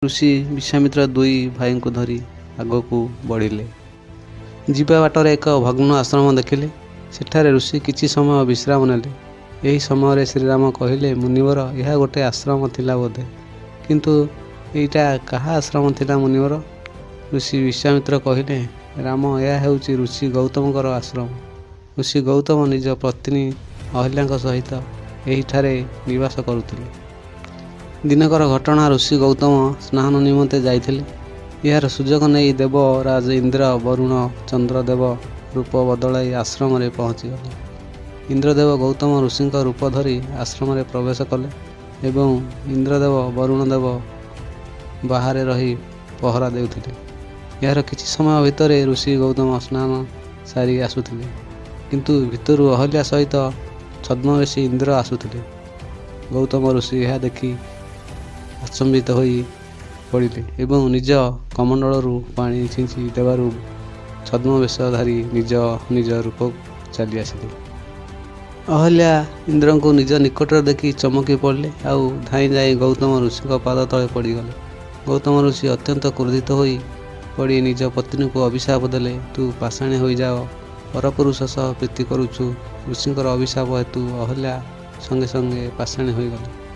ଋଷି ବିଶ୍ୱାମିତ୍ର ଦୁଇ ଭାଇଙ୍କୁ ଧରି ଆଗକୁ ବଢ଼ିଲେ। ଯିବା ବାଟରେ ଏକ ଭଗ୍ନ ଆଶ୍ରମ ଦେଖିଲେ। ସେଠାରେ ଋଷି କିଛି ସମୟ ବିଶ୍ରାମ ନେଲେ। ଏହି ସମୟରେ ଶ୍ରୀରାମ କହିଲେ, ମୁନିବର, ଏହା ଗୋଟେ ଆଶ୍ରମ ଥିଲା ବୋଧେ। କିନ୍ତୁ ଏଇଟା କାହା ଆଶ୍ରମ ଥିଲା ମୁନିବର? ଋଷି ବିଶ୍ୱାମିତ୍ର କହିଲେ, ରାମ, ଏହା ହେଉଛି ଋଷି ଗୌତମଙ୍କର ଆଶ୍ରମ। ଋଷି ଗୌତମ ନିଜ ପତ୍ନୀ ଅହଲ୍ୟାଙ୍କ ସହିତ ଏହିଠାରେ ନିବାସ କରୁଥିଲେ। ଦିନକର ଘଟଣା, ଋଷି ଗୌତମ ସ୍ନାନ ନିମନ୍ତେ ଯାଇଥିଲେ। ଏହାର ସୁଯୋଗ ନେଇ ଦେବରାଜ ଇନ୍ଦ୍ର, ବରୁଣ, ଚନ୍ଦ୍ରଦେବ ରୂପ ବଦଳାଇ ଆଶ୍ରମରେ ପହଞ୍ଚିଗଲେ। ଇନ୍ଦ୍ରଦେବ ଗୌତମ ଋଷିଙ୍କ ରୂପ ଧରି ଆଶ୍ରମରେ ପ୍ରବେଶ କଲେ ଏବଂ ଇନ୍ଦ୍ରଦେବ, ବରୁଣଦେବ ବାହାରେ ରହି ପହରା ଦେଉଥିଲେ। ଏହାର କିଛି ସମୟ ଭିତରେ ଋଷି ଗୌତମ ସ୍ନାନ ସାରି ଆସୁଥିଲେ। କିନ୍ତୁ ଭିତରୁ ଅହଲ୍ୟା ସହିତ ଛଦ୍ମବେଶୀ ଇନ୍ଦ୍ର ଆସୁଥିଲେ। ଗୌତମ ଋଷି ଏହା ଦେଖି ଆଚମ୍ବିତ ହୋଇ ପଡ଼ିଲେ ଏବଂ ନିଜ କମଣ୍ଡଳରୁ ପାଣି ଛିଞ୍ଚି ଦେବାରୁ ଛଦ୍ମବେଶଧାରୀ ନିଜ ନିଜ ରୂପକୁ ଚାଲି ଆସିଲେ। ଅହଲ୍ୟା ଇନ୍ଦ୍ରଙ୍କୁ ନିଜ ନିକଟରେ ଦେଖି ଚମକି ପଡ଼ିଲେ ଆଉ ଧାଇଁ ଯାଇ ଗୌତମ ଋଷିଙ୍କ ପାଦ ତଳେ ପଡ଼ିଗଲେ। ଗୌତମ ଋଷି ଅତ୍ୟନ୍ତ କ୍ରୋଧିତ ହୋଇ ପଡ଼ି ନିଜ ପତ୍ନୀଙ୍କୁ ଅଭିଶାପ ଦେଲେ, ତୁ ପାଷାଣୀ ହୋଇଯାଅ, ପରପୁରୁଷ ସହ ପ୍ରୀତି କରୁଛୁ। ଋଷିଙ୍କର ଅଭିଶାପ ହେତୁ ଅହଲ୍ୟା ସଙ୍ଗେ ସଙ୍ଗେ ପାଷାଣୀ ହୋଇଗଲେ।